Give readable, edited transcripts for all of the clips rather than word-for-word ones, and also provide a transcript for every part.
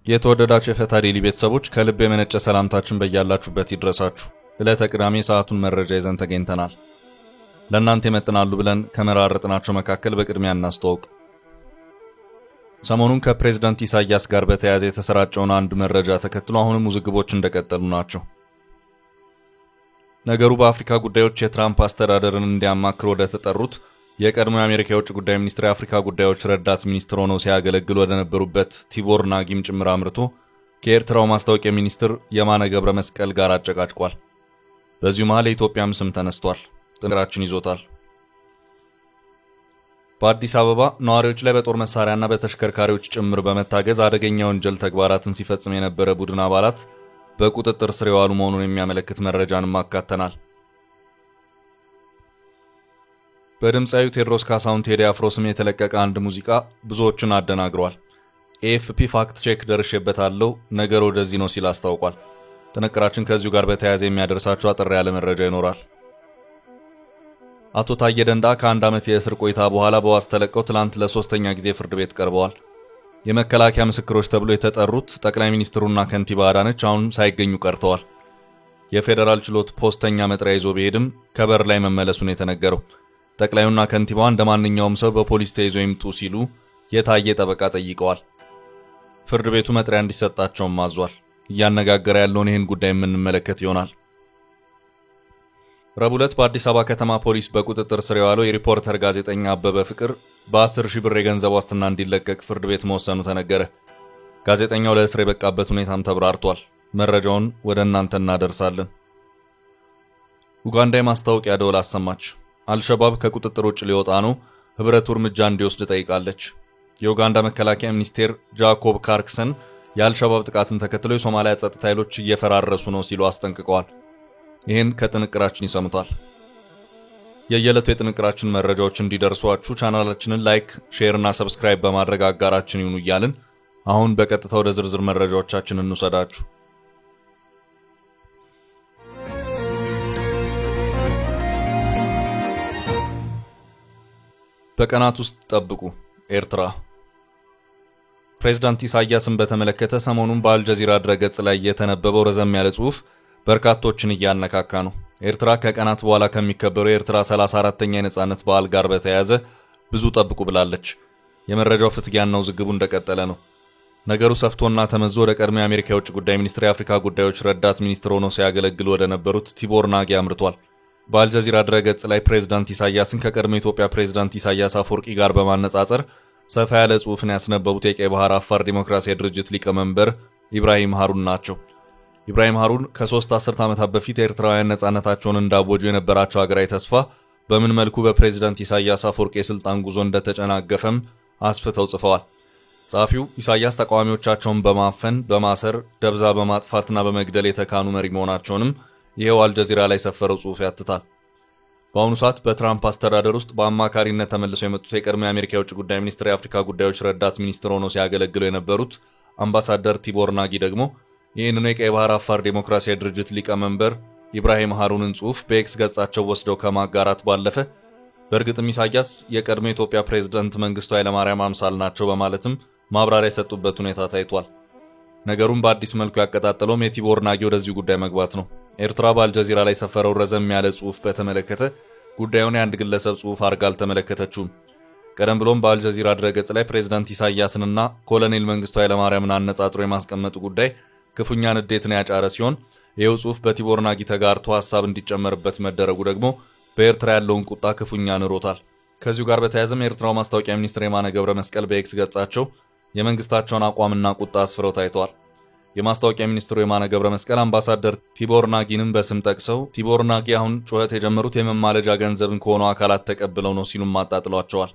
የተወደዳችሁ የፈታ ዴሊ ቤተሰቦች፣ ከልብ የመነጨ ሰላምታችን በያላችሁበት ይድረሳችሁ። ዕለተ ቅዳሜ ሰዓቱን መረጃ ይዘን ተገኝተናል። ለእናንተ ይመጥናሉ ብለን ከመራረጥናቸው መካከል በቅድሚያ እናስተዋውቅ። ሰሞኑን ከፕሬዝዳንት ኢሳያስ ጋር በተያያዘ የተሰራጨውን አንድ መረጃ ተከትሎ አሁንም ውዝግቦች እንደቀጠሉ ናቸው። ነገሩ በአፍሪካ ጉዳዮች የትራምፕ አስተዳደርን እንዲያማክር ወደ ተጠሩት የቀድሞ የአሜሪካ የውጭ ጉዳይ ሚኒስትር የአፍሪካ ጉዳዮች ረዳት ሚኒስትር ሆነው ሲያገለግሉ ወደ ነበሩበት ቲቦር ናጊም ጭምር አምርቶ ከኤርትራው ማስታወቂያ ሚኒስትር የማነ ገብረ መስቀል ጋር አጨቃጭቋል። በዚሁ መሃል የኢትዮጵያም ስም ተነስቷል። ጥንቅራችን ይዞታል። በአዲስ አበባ ነዋሪዎች ላይ በጦር መሳሪያና በተሽከርካሪዎች ጭምር በመታገዝ አደገኛ ወንጀል ተግባራትን ሲፈጽም የነበረ ቡድን አባላት በቁጥጥር ስር የዋሉ መሆኑን የሚያመለክት መረጃንም አካተናል። በድምፃዊው ቴዎድሮስ ካሳሁን ቴዲ አፍሮ ስም የተለቀቀ አንድ ሙዚቃ ብዙዎችን አደናግሯል። ኤኤፍፒ fact check ደርሼበታለሁ፣ ነገር ወደዚህ ነው ሲል አስታውቋል። ጥንቅራችን ከዚሁ ጋር በተያያዘ የሚያደርሳችሁ አጠር ያለ መረጃ ይኖራል። አቶ ታዬ ደንዳ ከ1 ዓመት የእስር ቆይታ በኋላ በዋስ ተለቀው ትላንት ለሶስተኛ ጊዜ ፍርድ ቤት ቀርበዋል። የመከላከያ ምስክሮች ተብሎ የተጠሩት ጠቅላይ ሚኒስትሩና ከንቲባ አዳነች አሁን ሳይገኙ ቀርተዋል። የፌዴራል ችሎት ፖስተኛ መጥሪያ ይዞ ቢሄድም ከበር ላይ መመለሱን የተነገረው ጠቅላዩና ከንቲባዋ እንደ ማንኛውም ሰው በፖሊስ ተይዞ ይምጡ ሲሉ የታየ ጠበቃ ጠይቀዋል። ፍርድ ቤቱ መጥሪያ እንዲሰጣቸውም አዟል። እያነጋገረ ያለውን ይህን ጉዳይ የምንመለከት ይሆናል። ረቡዕ ዕለት በአዲስ አበባ ከተማ ፖሊስ በቁጥጥር ስር የዋለው የሪፖርተር ጋዜጠኛ አበበ ፍቅር በ10 ሺህ ብር የገንዘብ ዋስትና እንዲለቀቅ ፍርድ ቤት መወሰኑ ተነገረ። ጋዜጠኛው ለእስር የበቃበት ሁኔታም ተብራርቷል። መረጃውን ወደ እናንተ እናደርሳለን። ኡጋንዳ የማስታወቂያ ደወል አሰማች። አልሸባብ ከቁጥጥር ውጭ ሊወጣ ነው፣ ህብረቱ እርምጃ እንዲወስድ ጠይቃለች። የኡጋንዳ መከላከያ ሚኒስቴር ጃኮብ ካርክሰን የአልሸባብ ጥቃትን ተከትሎ የሶማሊያ ጸጥታ ኃይሎች እየፈራረሱ ነው ሲሉ አስጠንቅቀዋል። ይህን ከጥንቅራችን ይሰሙታል። የየዕለቱ የጥንቅራችን መረጃዎች እንዲደርሷችሁ ቻናላችንን like፣ share እና subscribe በማድረግ አጋራችን ይሁኑ እያልን አሁን በቀጥታ ወደ ዝርዝር መረጃዎቻችን እንውሰዳችሁ። በቀናት ውስጥ ጠብቁ። ኤርትራ ፕሬዝዳንት ኢሳያስን በተመለከተ ሰሞኑን በአልጀዚራ ድረገጽ ላይ የተነበበው ረዘም ያለ ጽሑፍ በርካቶችን እያነካካ ነው። ኤርትራ ከቀናት በኋላ ከሚከበረው የኤርትራ 34ተኛ የነጻነት በዓል ጋር በተያያዘ ብዙ ጠብቁ ብላለች። የመረጃው ፍትጊያና ውዝግቡ እንደቀጠለ ነው። ነገሩ ሰፍቶና ተመዞ ወደ ቀድሞ የአሜሪካ የውጭ ጉዳይ ሚኒስትር የአፍሪካ ጉዳዮች ረዳት ሚኒስትር ሆነው ሲያገለግሉ ወደ ነበሩት ቲቦር ናጊ አምርቷል። በአልጀዚራ ድረገጽ ላይ ፕሬዝዳንት ኢሳያስን ከቀድሞ የኢትዮጵያ ፕሬዝዳንት ኢሳያስ አፈወርቂ ጋር በማነጻጸር ሰፋ ያለ ጽሑፍን ያስነበቡት የቀይ ባህር አፋር ዲሞክራሲያዊ ድርጅት ሊቀመንበር ኢብራሂም ሃሩን ናቸው። ኢብራሂም ሃሩን ከ3 አስርት ዓመታት በፊት ኤርትራውያን ነጻነታቸውን እንዳወጁ የነበራቸው ሀገራዊ ተስፋ በምን መልኩ በፕሬዝዳንት ኢሳያስ አፈወርቂ የስልጣን ጉዞ እንደተጨናገፈም አስፍተው ጽፈዋል። ጸሐፊው ኢሳያስ ተቃዋሚዎቻቸውን በማፈን፣ በማሰር፣ ደብዛ በማጥፋትና በመግደል የተካኑ መሪ መሆናቸውንም ይኸው አልጀዚራ ላይ የሰፈረው ጽሑፍ ያትታል። በአሁኑ ሰዓት በትራምፕ አስተዳደር ውስጥ በአማካሪነት ተመልሰው የመጡት የቀድሞ የአሜሪካ የውጭ ጉዳይ ሚኒስትር የአፍሪካ ጉዳዮች ረዳት ሚኒስትር ሆነው ሲያገለግሉ የነበሩት አምባሳደር ቲቦር ናጊ ደግሞ ይህንኑ የቀይ ባህር አፋር ዴሞክራሲያዊ ድርጅት ሊቀመንበር ኢብራሂም ሃሩንን ጽሑፍ በኤክስ ገጻቸው ወስደው ከማጋራት ባለፈ በእርግጥም ኢሳያስ የቀድሞ የኢትዮጵያ ፕሬዝዳንት መንግስቱ ኃይለማርያም አምሳል ናቸው በማለትም ማብራሪያ የሰጡበት ሁኔታ ታይቷል። ነገሩን በአዲስ መልኩ ያቀጣጠለውም የቲቦር ናጊ ወደዚሁ ጉዳይ መግባት ነው። ኤርትራ በአልጀዚራ ላይ የሰፈረው ረዘም ያለ ጽሑፍ በተመለከተ ጉዳዩን የአንድ ግለሰብ ጽሑፍ አድርጋ አልተመለከተችውም። ቀደም ብሎም በአልጀዚራ ድረገጽ ላይ ፕሬዝዳንት ኢሳያስንና ኮሎኔል መንግስቱ ኃይለማርያምን አነጻጽሮ የማስቀመጡ ጉዳይ ክፉኛ ንዴትን ያጫረ ሲሆን፣ ይኸው ጽሑፍ በቲቦር ናጊ ተጋርቶ ሀሳብ እንዲጨመርበት መደረጉ ደግሞ በኤርትራ ያለውን ቁጣ ክፉኛ ንሮታል። ከዚሁ ጋር በተያያዘም የኤርትራው ማስታወቂያ ሚኒስትር የማነ ገብረ መስቀል በኤክስ ገጻቸው የመንግስታቸውን አቋምና ቁጣ አስፍረው ታይተዋል። የማስታወቂያ ሚኒስትሩ የማነ ገብረ መስቀል አምባሳደር ቲቦር ናጊንም በስም ጠቅሰው ቲቦር ናጊ አሁን ጩኸት የጀመሩት የመማለጃ ገንዘብን ከሆኑ አካላት ተቀብለው ነው ሲሉም አጣጥለዋቸዋል።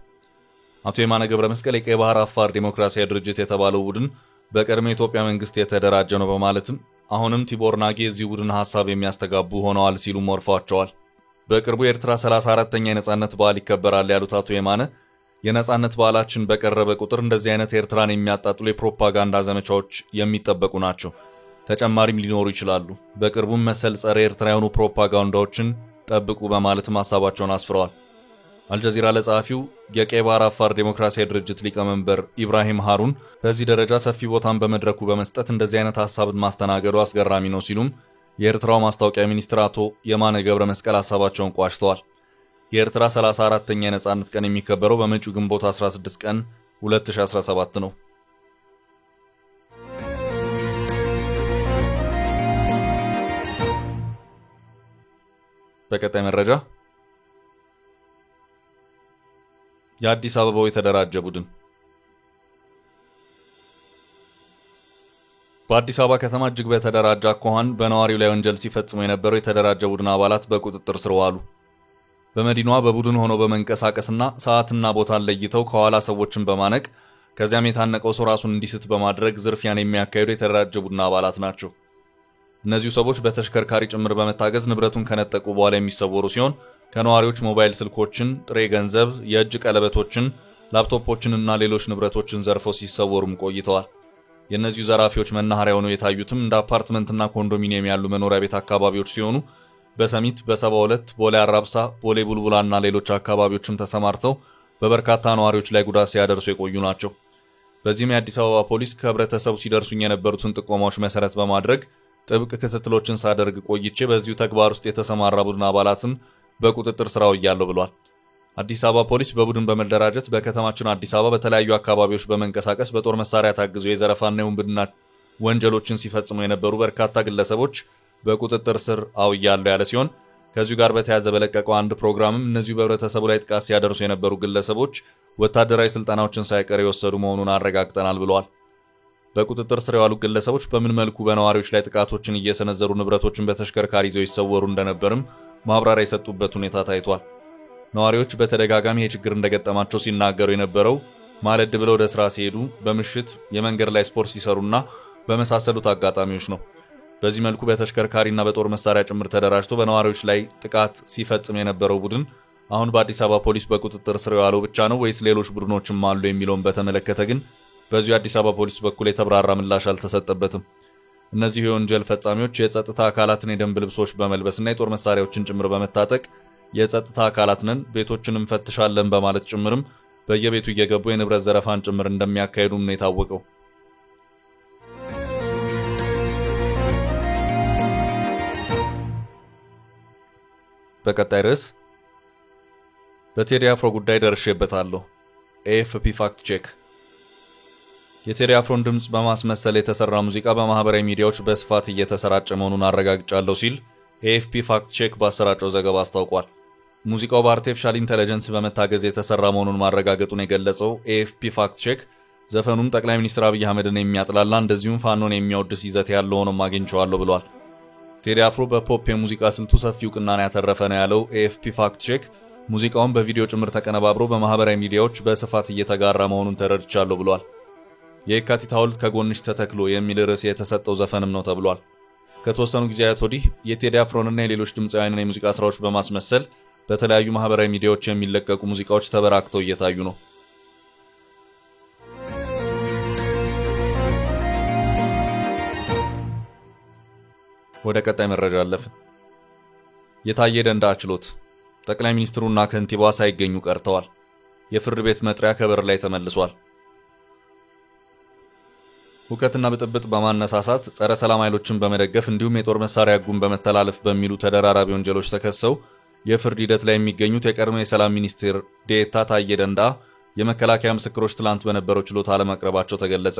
አቶ የማነ ገብረ መስቀል የቀይ ባህር አፋር ዴሞክራሲያዊ ድርጅት የተባለው ቡድን በቀድሞ የኢትዮጵያ መንግስት የተደራጀ ነው በማለትም አሁንም ቲቦር ናጊ የዚህ ቡድን ሀሳብ የሚያስተጋቡ ሆነዋል ሲሉ ወርፈዋቸዋል። በቅርቡ የኤርትራ 34ተኛ የነጻነት በዓል ይከበራል ያሉት አቶ የማነ፣ የነጻነት በዓላችን በቀረበ ቁጥር እንደዚህ አይነት ኤርትራን የሚያጣጥሉ የፕሮፓጋንዳ ዘመቻዎች የሚጠበቁ ናቸው። ተጨማሪም ሊኖሩ ይችላሉ። በቅርቡም መሰል ጸረ ኤርትራ የሆኑ ፕሮፓጋንዳዎችን ጠብቁ በማለትም ሀሳባቸውን አስፍረዋል። አልጀዚራ ለጸሐፊው የቀይ ባህር አፋር ዴሞክራሲያዊ ድርጅት ሊቀመንበር ኢብራሂም ሃሩን በዚህ ደረጃ ሰፊ ቦታን በመድረኩ በመስጠት እንደዚህ አይነት ሀሳብን ማስተናገዱ አስገራሚ ነው ሲሉም የኤርትራው ማስታወቂያ ሚኒስትር አቶ የማነ ገብረ መስቀል ሀሳባቸውን ቋጭተዋል። የኤርትራ 34ኛ የነጻነት ቀን የሚከበረው በመጪው ግንቦት 16 ቀን 2017 ነው። በቀጣይ መረጃ የአዲስ አበባው የተደራጀ ቡድን በአዲስ አበባ ከተማ እጅግ በተደራጀ አኳኋን በነዋሪው ላይ ወንጀል ሲፈጽሙ የነበረው የተደራጀ ቡድን አባላት በቁጥጥር ስር ዋሉ። በመዲናዋ በቡድን ሆነው በመንቀሳቀስና ሰዓትና ቦታን ለይተው ከኋላ ሰዎችን በማነቅ ከዚያም የታነቀው ሰው ራሱን እንዲስት በማድረግ ዝርፊያን የሚያካሂዱ የተደራጀ ቡድን አባላት ናቸው። እነዚሁ ሰዎች በተሽከርካሪ ጭምር በመታገዝ ንብረቱን ከነጠቁ በኋላ የሚሰወሩ ሲሆን ከነዋሪዎች ሞባይል ስልኮችን፣ ጥሬ ገንዘብ፣ የእጅ ቀለበቶችን፣ ላፕቶፖችንና ሌሎች ንብረቶችን ዘርፈው ሲሰወሩም ቆይተዋል። የእነዚሁ ዘራፊዎች መናኸሪያ ሆነው የታዩትም እንደ አፓርትመንትና ኮንዶሚኒየም ያሉ መኖሪያ ቤት አካባቢዎች ሲሆኑ በሰሚት፣ በ72፣ ቦሌ አራብሳ፣ ቦሌ ቡልቡላና ሌሎች አካባቢዎችም ተሰማርተው በበርካታ ነዋሪዎች ላይ ጉዳት ሲያደርሱ የቆዩ ናቸው። በዚህም የአዲስ አበባ ፖሊስ ከህብረተሰቡ ሲደርሱኝ የነበሩትን ጥቆማዎች መሰረት በማድረግ ጥብቅ ክትትሎችን ሳደርግ ቆይቼ በዚሁ ተግባር ውስጥ የተሰማራ ቡድን አባላትን በቁጥጥር ስር አውያለሁ ብሏል። አዲስ አበባ ፖሊስ በቡድን በመደራጀት በከተማችን አዲስ አበባ በተለያዩ አካባቢዎች በመንቀሳቀስ በጦር መሳሪያ ታግዘው የዘረፋና የውንብድና ወንጀሎችን ሲፈጽሙ የነበሩ በርካታ ግለሰቦች በቁጥጥር ስር አውያለሁ ያለ ሲሆን ከዚሁ ጋር በተያያዘ በለቀቀው አንድ ፕሮግራምም እነዚሁ በህብረተሰቡ ላይ ጥቃት ሲያደርሱ የነበሩ ግለሰቦች ወታደራዊ ስልጠናዎችን ሳይቀር የወሰዱ መሆኑን አረጋግጠናል ብለዋል። በቁጥጥር ስር የዋሉ ግለሰቦች በምን መልኩ በነዋሪዎች ላይ ጥቃቶችን እየሰነዘሩ ንብረቶችን በተሽከርካሪ ይዘው ይሰወሩ እንደነበርም ማብራሪያ የሰጡበት ሁኔታ ታይቷል። ነዋሪዎች በተደጋጋሚ ይህ ችግር እንደገጠማቸው ሲናገሩ የነበረው ማለድ ብለው ወደ ስራ ሲሄዱ፣ በምሽት የመንገድ ላይ ስፖርት ሲሰሩና በመሳሰሉት አጋጣሚዎች ነው። በዚህ መልኩ በተሽከርካሪና በጦር መሳሪያ ጭምር ተደራጅቶ በነዋሪዎች ላይ ጥቃት ሲፈጽም የነበረው ቡድን አሁን በአዲስ አበባ ፖሊስ በቁጥጥር ስር የዋለው ብቻ ነው ወይስ ሌሎች ቡድኖችም አሉ የሚለውን በተመለከተ ግን በዚሁ አዲስ አበባ ፖሊስ በኩል የተብራራ ምላሽ አልተሰጠበትም። እነዚህ የወንጀል ፈጻሚዎች የጸጥታ አካላትን የደንብ ልብሶች በመልበስና የጦር መሳሪያዎችን ጭምር በመታጠቅ የጸጥታ አካላት ነን፣ ቤቶችን እንፈትሻለን በማለት ጭምርም በየቤቱ እየገቡ የንብረት ዘረፋን ጭምር እንደሚያካሂዱም ነው የታወቀው። በቀጣይ ርዕስ በቴዲ አፍሮ ጉዳይ ደርሼበታለሁ። AFP Fact Check የቴዲ አፍሮን ድምጽ በማስመሰል የተሰራ ሙዚቃ በማህበራዊ ሚዲያዎች በስፋት እየተሰራጨ መሆኑን አረጋግጫለሁ ሲል AFP Fact Check ባሰራጨው ዘገባ አስታውቋል። ሙዚቃው በ artificial intelligence በመታገዝ የተሰራ መሆኑን ማረጋገጡን የገለጸው AFP Fact Check ዘፈኑም ጠቅላይ ሚኒስትር አብይ አህመድን የሚያጥላላ እንደዚሁም ፋኖን የሚያወድስ ይዘት ያለው ሆኖም አግኝቼዋለሁ ብሏል። ቴዲ አፍሮ በፖፕ የሙዚቃ ስልቱ ሰፊ እውቅናን ያተረፈ ነው ያለው AFP Fact Check ሙዚቃውን በቪዲዮ ጭምር ተቀነባብሮ በማህበራዊ ሚዲያዎች በስፋት እየተጋራ መሆኑን ተረድቻለሁ ብሏል። የካቲት ሐውልት ከጎንሽ ተተክሎ የሚል ርዕስ የተሰጠው ዘፈንም ነው ተብሏል። ከተወሰኑ ጊዜያት ወዲህ የቴዲ አፍሮንና የሌሎች ድምፃውያንን የሙዚቃ ስራዎች በማስመሰል በተለያዩ ማህበራዊ ሚዲያዎች የሚለቀቁ ሙዚቃዎች ተበራክተው እየታዩ ነው። ወደ ቀጣይ መረጃ አለፍን። የታየ ደንደዓ ችሎት ጠቅላይ ሚኒስትሩና ከንቲባዋ ሳይገኙ ቀርተዋል። የፍርድ ቤት መጥሪያ ከበር ላይ ተመልሷል። ሁከትና ብጥብጥ በማነሳሳት ጸረ ሰላም ኃይሎችን በመደገፍ እንዲሁም የጦር መሳሪያ ሕጉን በመተላለፍ በሚሉ ተደራራቢ ወንጀሎች ተከሰው የፍርድ ሂደት ላይ የሚገኙት የቀድሞ የሰላም ሚኒስትር ዴኤታ ታዬ ደንደዓ የመከላከያ ምስክሮች ትላንት በነበረው ችሎት አለመቅረባቸው ተገለጸ።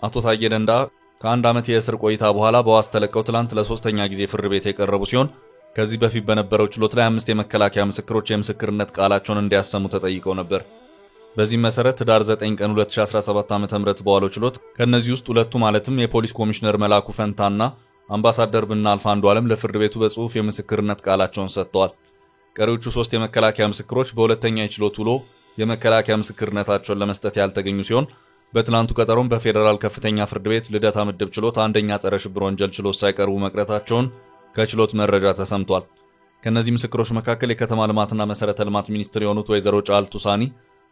አቶ ታዬ ደንደዓ ከአንድ ዓመት የእስር ቆይታ በኋላ በዋስ ተለቀው ትላንት ለሶስተኛ ጊዜ ፍርድ ቤት የቀረቡ ሲሆን ከዚህ በፊት በነበረው ችሎት ላይ 5 የመከላከያ ምስክሮች የምስክርነት ቃላቸውን እንዲያሰሙ ተጠይቀው ነበር። በዚህ መሰረት ህዳር 9 ቀን 2017 ዓ.ም በዋለው ችሎት ከነዚህ ውስጥ ሁለቱ ማለትም የፖሊስ ኮሚሽነር መላኩ ፈንታና አምባሳደር ብናልፍ አንዱዓለም ለፍርድ ቤቱ በጽሁፍ የምስክርነት ቃላቸውን ሰጥተዋል። ቀሪዎቹ 3 የመከላከያ ምስክሮች በሁለተኛ የችሎት ውሎ የመከላከያ ምስክርነታቸውን ለመስጠት ያልተገኙ ሲሆን በትላንቱ ቀጠሮም በፌዴራል ከፍተኛ ፍርድ ቤት ልደታ ምድብ ችሎት አንደኛ ጸረ ሽብር ወንጀል ችሎት ሳይቀርቡ መቅረታቸውን ከችሎት መረጃ ተሰምቷል። ከነዚህ ምስክሮች መካከል የከተማ ልማትና መሰረተ ልማት ሚኒስትር የሆኑት ወይዘሮ ጫልቱ ሳኒ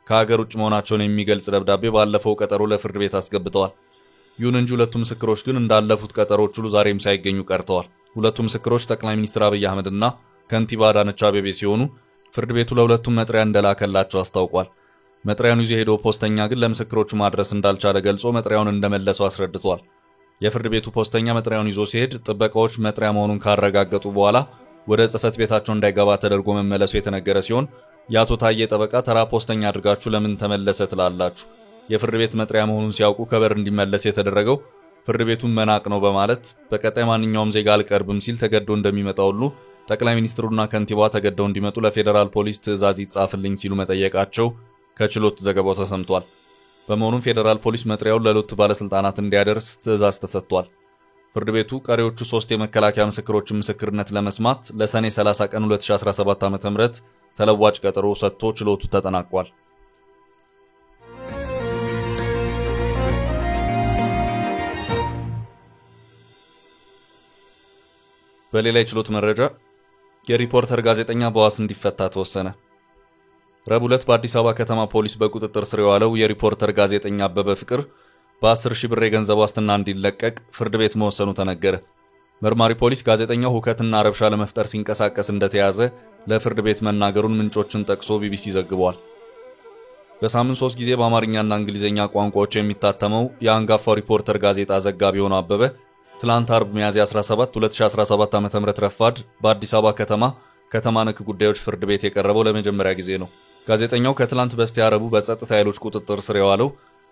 ከሀገር ውጭ መሆናቸውን የሚገልጽ ደብዳቤ ባለፈው ቀጠሮ ለፍርድ ቤት አስገብተዋል። ይሁን እንጂ ሁለቱ ምስክሮች ግን እንዳለፉት ቀጠሮች ሁሉ ዛሬም ሳይገኙ ቀርተዋል። ሁለቱ ምስክሮች ጠቅላይ ሚኒስትር አብይ አህመድና ከንቲባ አዳነች አቤቤ ሲሆኑ ፍርድ ቤቱ ለሁለቱም መጥሪያ እንደላከላቸው አስታውቋል። መጥሪያውን ይዞ የሄደው ፖስተኛ ግን ለምስክሮቹ ማድረስ እንዳልቻለ ገልጾ መጥሪያውን እንደመለሰው አስረድቷል። የፍርድ ቤቱ ፖስተኛ መጥሪያውን ይዞ ሲሄድ ጥበቃዎች መጥሪያ መሆኑን ካረጋገጡ በኋላ ወደ ጽህፈት ቤታቸው እንዳይገባ ተደርጎ መመለሱ የተነገረ ሲሆን የአቶ ታዬ ጠበቃ ተራ ፖስተኛ አድርጋችሁ ለምን ተመለሰ ትላላችሁ? የፍርድ ቤት መጥሪያ መሆኑን ሲያውቁ ከበር እንዲመለስ የተደረገው ፍርድ ቤቱን መናቅ ነው በማለት በቀጣይ ማንኛውም ዜጋ አልቀርብም ሲል ተገዶ እንደሚመጣ ሁሉ ጠቅላይ ሚኒስትሩና ከንቲባዋ ተገደው እንዲመጡ ለፌዴራል ፖሊስ ትዕዛዝ ይጻፍልኝ ሲሉ መጠየቃቸው ከችሎት ዘገባው ተሰምቷል። በመሆኑም ፌዴራል ፖሊስ መጥሪያውን ለሁለቱ ባለስልጣናት እንዲያደርስ ትዕዛዝ ተሰጥቷል። ፍርድ ቤቱ ቀሪዎቹ 3 የመከላከያ ምስክሮችን ምስክርነት ለመስማት ለሰኔ 30 ቀን 2017 ዓ.ም ተለዋጭ ቀጠሮ ሰጥቶ ችሎቱ ተጠናቋል። በሌላ የችሎት መረጃ የሪፖርተር ጋዜጠኛ በዋስ እንዲፈታ ተወሰነ። ረቡዕ ዕለት በአዲስ አበባ ከተማ ፖሊስ በቁጥጥር ስር የዋለው የሪፖርተር ጋዜጠኛ አበበ ፍቅር በ10,000 ብር የገንዘብ ዋስትና እንዲለቀቅ ፍርድ ቤት መወሰኑ ተነገረ። መርማሪ ፖሊስ ጋዜጠኛው ሁከትና ረብሻ ለመፍጠር ሲንቀሳቀስ እንደተያዘ ለፍርድ ቤት መናገሩን ምንጮችን ጠቅሶ ቢቢሲ ዘግቧል። በሳምንት 3 ጊዜ በአማርኛና እንግሊዝኛ ቋንቋዎች የሚታተመው የአንጋፋው ሪፖርተር ጋዜጣ ዘጋቢ የሆነው አበበ ትላንት አርብ ሚያዝያ 17 2017 ዓ.ም ረፋድ በአዲስ አበባ ከተማ ነክ ጉዳዮች ፍርድ ቤት የቀረበው ለመጀመሪያ ጊዜ ነው። ጋዜጠኛው ከትላንት በስቲያ ረቡዕ በጸጥታ ኃይሎች ቁጥጥር ስር የዋለው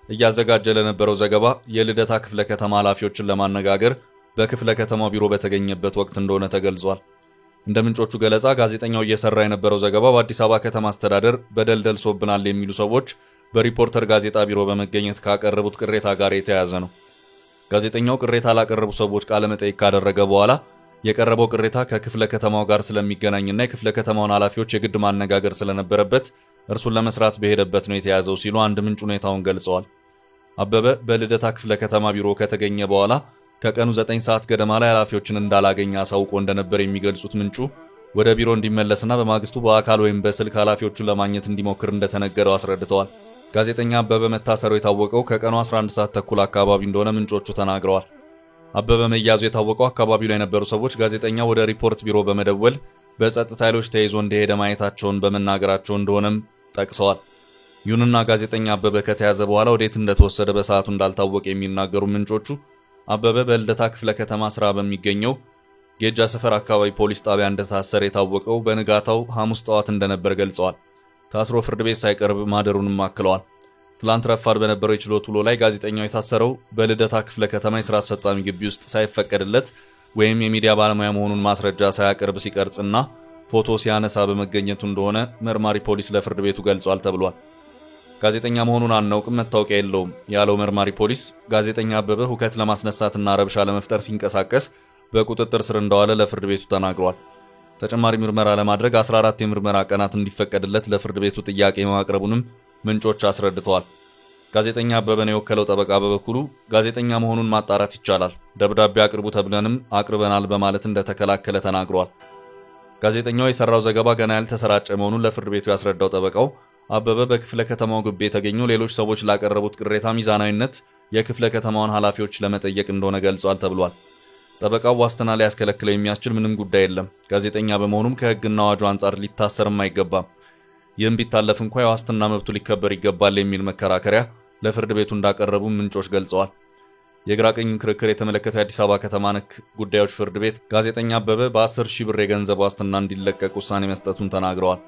እያዘጋጀ ለነበረው ዘገባ የልደታ ክፍለ ከተማ ኃላፊዎችን ለማነጋገር በክፍለ ከተማው ቢሮ በተገኘበት ወቅት እንደሆነ ተገልጿል። እንደ ምንጮቹ ገለጻ ጋዜጠኛው እየሰራ የነበረው ዘገባ በአዲስ አበባ ከተማ አስተዳደር በደል ደርሶብናል የሚሉ ሰዎች በሪፖርተር ጋዜጣ ቢሮ በመገኘት ካቀረቡት ቅሬታ ጋር የተያያዘ ነው። ጋዜጠኛው ቅሬታ ላቀረቡ ሰዎች ቃለ መጠይቅ ካደረገ በኋላ የቀረበው ቅሬታ ከክፍለ ከተማው ጋር ስለሚገናኝና የክፍለ ከተማውን ኃላፊዎች የግድ ማነጋገር ስለነበረበት እርሱን ለመስራት በሄደበት ነው የተያዘው ሲሉ አንድ ምንጭ ሁኔታውን ገልጸዋል። አበበ በልደታ ክፍለ ከተማ ቢሮ ከተገኘ በኋላ ከቀኑ 9 ሰዓት ገደማ ላይ ኃላፊዎችን እንዳላገኘ አሳውቆ እንደነበር የሚገልጹት ምንጩ ወደ ቢሮ እንዲመለስና በማግስቱ በአካል ወይም በስልክ ኃላፊዎቹን ለማግኘት እንዲሞክር እንደተነገረው አስረድተዋል። ጋዜጠኛ አበበ መታሰሩ የታወቀው ከቀኑ 11 ሰዓት ተኩል አካባቢ እንደሆነ ምንጮቹ ተናግረዋል። አበበ መያዙ የታወቀው አካባቢው ላይ የነበሩ ሰዎች ጋዜጠኛ ወደ ሪፖርት ቢሮ በመደወል በጸጥታ ኃይሎች ተይዞ እንደሄደ ማየታቸውን በመናገራቸው እንደሆነም ጠቅሰዋል። ይሁንና ጋዜጠኛ አበበ ከተያዘ በኋላ ወዴት እንደተወሰደ በሰዓቱ እንዳልታወቀ የሚናገሩ ምንጮቹ አበበ በልደታ ክፍለ ከተማ ስራ በሚገኘው ጌጃ ሰፈር አካባቢ ፖሊስ ጣቢያ እንደታሰረ የታወቀው በንጋታው ሐሙስ ጠዋት እንደነበር ገልጸዋል። ታስሮ ፍርድ ቤት ሳይቀርብ ማደሩንም አክለዋል። ትላንት ረፋድ በነበረው የችሎት ውሎ ላይ ጋዜጠኛው የታሰረው በልደታ ክፍለ ከተማ የሥራ አስፈጻሚ ግቢ ውስጥ ሳይፈቀድለት ወይም የሚዲያ ባለሙያ መሆኑን ማስረጃ ሳያቀርብ ሲቀርጽና ፎቶ ሲያነሳ በመገኘቱ እንደሆነ መርማሪ ፖሊስ ለፍርድ ቤቱ ገልጿል ተብሏል። ጋዜጠኛ መሆኑን አናውቅም፣ መታወቂያ የለውም ያለው መርማሪ ፖሊስ ጋዜጠኛ አበበ ሁከት ለማስነሳትና ረብሻ ለመፍጠር ሲንቀሳቀስ በቁጥጥር ስር እንደዋለ ለፍርድ ቤቱ ተናግሯል። ተጨማሪ ምርመራ ለማድረግ 14 የምርመራ ቀናት እንዲፈቀድለት ለፍርድ ቤቱ ጥያቄ ማቅረቡንም ምንጮች አስረድተዋል። ጋዜጠኛ አበበን የወከለው ጠበቃ በበኩሉ ጋዜጠኛ መሆኑን ማጣራት ይቻላል፣ ደብዳቤ አቅርቡ ተብለንም አቅርበናል በማለት እንደተከላከለ ተናግሯል። ጋዜጠኛው የሰራው ዘገባ ገና ያልተሰራጨ መሆኑን ለፍርድ ቤቱ ያስረዳው ጠበቃው አበበ በክፍለ ከተማው ግቢ የተገኙ ሌሎች ሰዎች ላቀረቡት ቅሬታ ሚዛናዊነት የክፍለ ከተማውን ኃላፊዎች ለመጠየቅ እንደሆነ ገልጿል ተብሏል። ጠበቃው ዋስትና ሊያስከለክለው የሚያስችል ምንም ጉዳይ የለም፣ ጋዜጠኛ በመሆኑም ከሕግና አዋጁ አንጻር ሊታሰርም አይገባም፣ ይህም ቢታለፍ እንኳ የዋስትና መብቱ ሊከበር ይገባል የሚል መከራከሪያ ለፍርድ ቤቱ እንዳቀረቡ ምንጮች ገልጸዋል። የግራ ቀኝ ክርክር የተመለከተው የአዲስ አበባ ከተማ ነክ ጉዳዮች ፍርድ ቤት ጋዜጠኛ አበበ በ10,000 ብር የገንዘብ ዋስትና እንዲለቀቅ ውሳኔ መስጠቱን ተናግረዋል።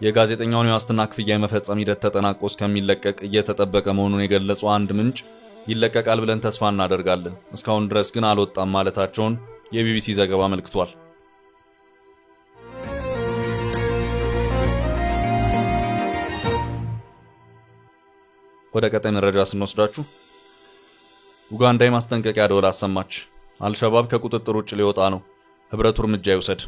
የጋዜጠኛውን የዋስትና ክፍያ የመፈጸም ሂደት ተጠናቆ እስከሚለቀቅ እየተጠበቀ መሆኑን የገለጹ አንድ ምንጭ ይለቀቃል ብለን ተስፋ እናደርጋለን፣ እስካሁን ድረስ ግን አልወጣም ማለታቸውን የቢቢሲ ዘገባ አመልክቷል። ወደ ቀጣይ መረጃ ስንወስዳችሁ ኡጋንዳ የማስጠንቀቂያ ደወል አሰማች። አልሸባብ ከቁጥጥር ውጭ ሊወጣ ነው፣ ህብረቱ እርምጃ ይውሰድ።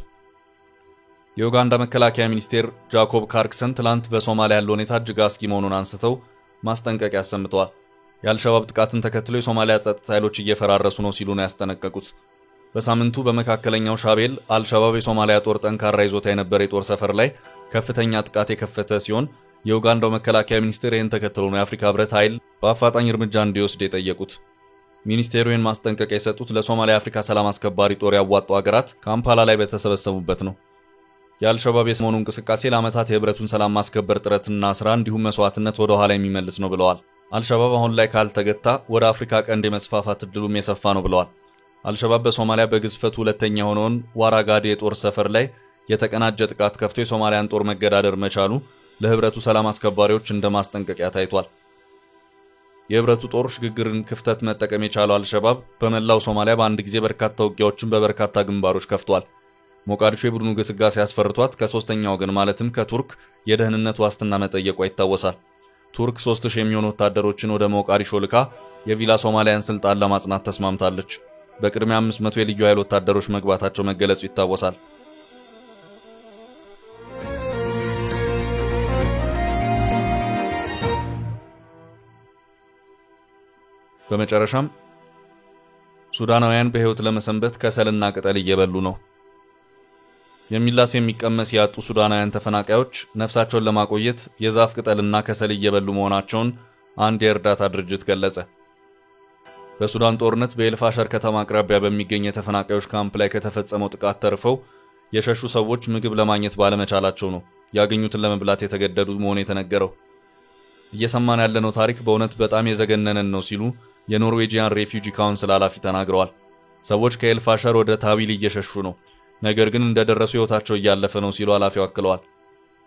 የኡጋንዳ መከላከያ ሚኒስቴር ጃኮብ ካርክሰን ትላንት በሶማሊያ ያለው ሁኔታ እጅግ አስጊ መሆኑን አንስተው ማስጠንቀቂያ አሰምተዋል። የአልሸባብ ጥቃትን ተከትሎ የሶማሊያ ጸጥታ ኃይሎች እየፈራረሱ ነው ሲሉ ነው ያስጠነቀቁት። በሳምንቱ በመካከለኛው ሻቤል አልሸባብ የሶማሊያ ጦር ጠንካራ ይዞታ የነበረ የጦር ሰፈር ላይ ከፍተኛ ጥቃት የከፈተ ሲሆን የኡጋንዳው መከላከያ ሚኒስቴር ይህን ተከትሎ ነው የአፍሪካ ህብረት ኃይል በአፋጣኝ እርምጃ እንዲወስድ የጠየቁት። ሚኒስቴሩ ይህን ማስጠንቀቂያ የሰጡት ለሶማሊያ አፍሪካ ሰላም አስከባሪ ጦር ያዋጡ ሀገራት ካምፓላ ላይ በተሰበሰቡበት ነው። የአልሸባብ የሰሞኑ እንቅስቃሴ ለዓመታት የህብረቱን ሰላም ማስከበር ጥረትና ስራ እንዲሁም መስዋዕትነት ወደ ኋላ የሚመልስ ነው ብለዋል። አልሸባብ አሁን ላይ ካልተገታ ወደ አፍሪካ ቀንድ የመስፋፋት እድሉም የሰፋ ነው ብለዋል። አልሸባብ በሶማሊያ በግዝፈቱ ሁለተኛ የሆነውን ዋራጋዴ የጦር ሰፈር ላይ የተቀናጀ ጥቃት ከፍቶ የሶማሊያን ጦር መገዳደር መቻሉ ለህብረቱ ሰላም አስከባሪዎች እንደ ማስጠንቀቂያ ታይቷል። የህብረቱ ጦር ሽግግርን ክፍተት መጠቀም የቻለው አልሸባብ በመላው ሶማሊያ በአንድ ጊዜ በርካታ ውጊያዎችን በበርካታ ግንባሮች ከፍቷል። ሞቃዲሾ የቡድኑ ግስጋሴ ያስፈርቷት ከሶስተኛ ወገን ማለትም ከቱርክ የደህንነት ዋስትና መጠየቋ ይታወሳል። ቱርክ 3000 የሚሆኑ ወታደሮችን ወደ ሞቃዲሾ ልካ የቪላ ሶማሊያን ስልጣን ለማጽናት ተስማምታለች። በቅድሚያ 500 የልዩ ኃይል ወታደሮች መግባታቸው መገለጹ ይታወሳል። በመጨረሻም ሱዳናውያን በህይወት ለመሰንበት ከሰልና ቅጠል እየበሉ ነው። የሚላስ የሚቀመስ ያጡ ሱዳናውያን ተፈናቃዮች ነፍሳቸውን ለማቆየት የዛፍ ቅጠልና ከሰል እየበሉ መሆናቸውን አንድ የእርዳታ ድርጅት ገለጸ። በሱዳን ጦርነት በኤልፋሸር ከተማ አቅራቢያ በሚገኝ የተፈናቃዮች ካምፕ ላይ ከተፈጸመው ጥቃት ተርፈው የሸሹ ሰዎች ምግብ ለማግኘት ባለመቻላቸው ነው ያገኙትን ለመብላት የተገደዱ መሆኑ የተነገረው። እየሰማን ያለነው ታሪክ በእውነት በጣም የዘገነነን ነው ሲሉ የ Norwegian Refugee Council ኃላፊ ተናግረዋል። ሰዎች ከኤልፋሸር ወደ ታዊል እየሸሹ ነው፣ ነገር ግን እንደደረሱ ህይወታቸው እያለፈ ነው ሲሉ ኃላፊው አክለዋል።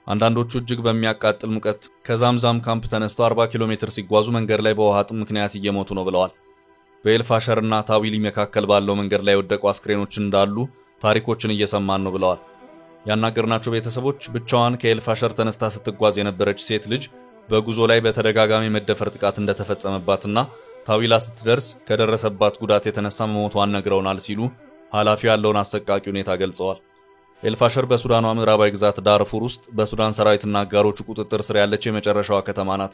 አንዳንዶቹ እጅግ በሚያቃጥል ሙቀት ከዛምዛም ካምፕ ተነስተው 40 ኪሎ ሜትር ሲጓዙ መንገድ ላይ በውሃ ጥም ምክንያት እየሞቱ ነው ብለዋል። በኤልፋሸርና ታዊሊ መካከል ባለው መንገድ ላይ የወደቁ አስክሬኖች እንዳሉ ታሪኮችን እየሰማን ነው ብለዋል። ያናገርናቸው ቤተሰቦች ብቻዋን ከኤልፋሸር ተነስታ ስትጓዝ የነበረች ሴት ልጅ በጉዞ ላይ በተደጋጋሚ መደፈር ጥቃት እንደተፈጸመባትና ታዊላ ስትደርስ ከደረሰባት ጉዳት የተነሳ መሞቷን ነግረውናል ሲሉ ኃላፊው ያለውን አሰቃቂ ሁኔታ ገልጸዋል። ኤልፋሸር በሱዳኗ ምዕራባዊ ግዛት ዳርፉር ውስጥ በሱዳን ሰራዊትና አጋሮቹ ቁጥጥር ስር ያለች የመጨረሻዋ ከተማ ናት።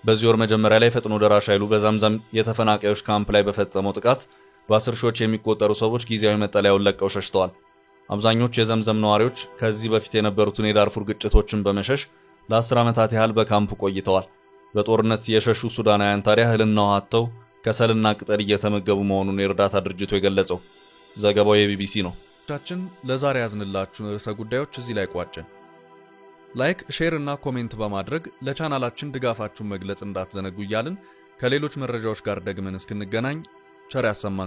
በዚህ ወር መጀመሪያ ላይ ፈጥኖ ደራሽ ኃይሉ በዛምዛም የተፈናቃዮች ካምፕ ላይ በፈጸመው ጥቃት በአስር ሺዎች የሚቆጠሩ ሰዎች ጊዜያዊ መጠለያውን ለቀው ሸሽተዋል። አብዛኞቹ የዘምዘም ነዋሪዎች ከዚህ በፊት የነበሩትን የዳርፉር ግጭቶችን በመሸሽ ለ10 ዓመታት ያህል በካምፑ ቆይተዋል። በጦርነት የሸሹ ሱዳናውያን ታዲያ እህልና ውሃ አጥተው ከሰልና ቅጠል እየተመገቡ መሆኑን የእርዳታ ድርጅቱ የገለጸው። ዘገባው የቢቢሲ ነው። ቻችን ለዛሬ ያዝንላችሁን ርዕሰ ጉዳዮች እዚህ ላይ ቋጨን። Like፣ share እና comment በማድረግ ለቻናላችን ድጋፋችሁን መግለጽ እንዳትዘነጉ እያልን ከሌሎች መረጃዎች ጋር ደግመን እስክንገናኝ ቸር ያሰማን።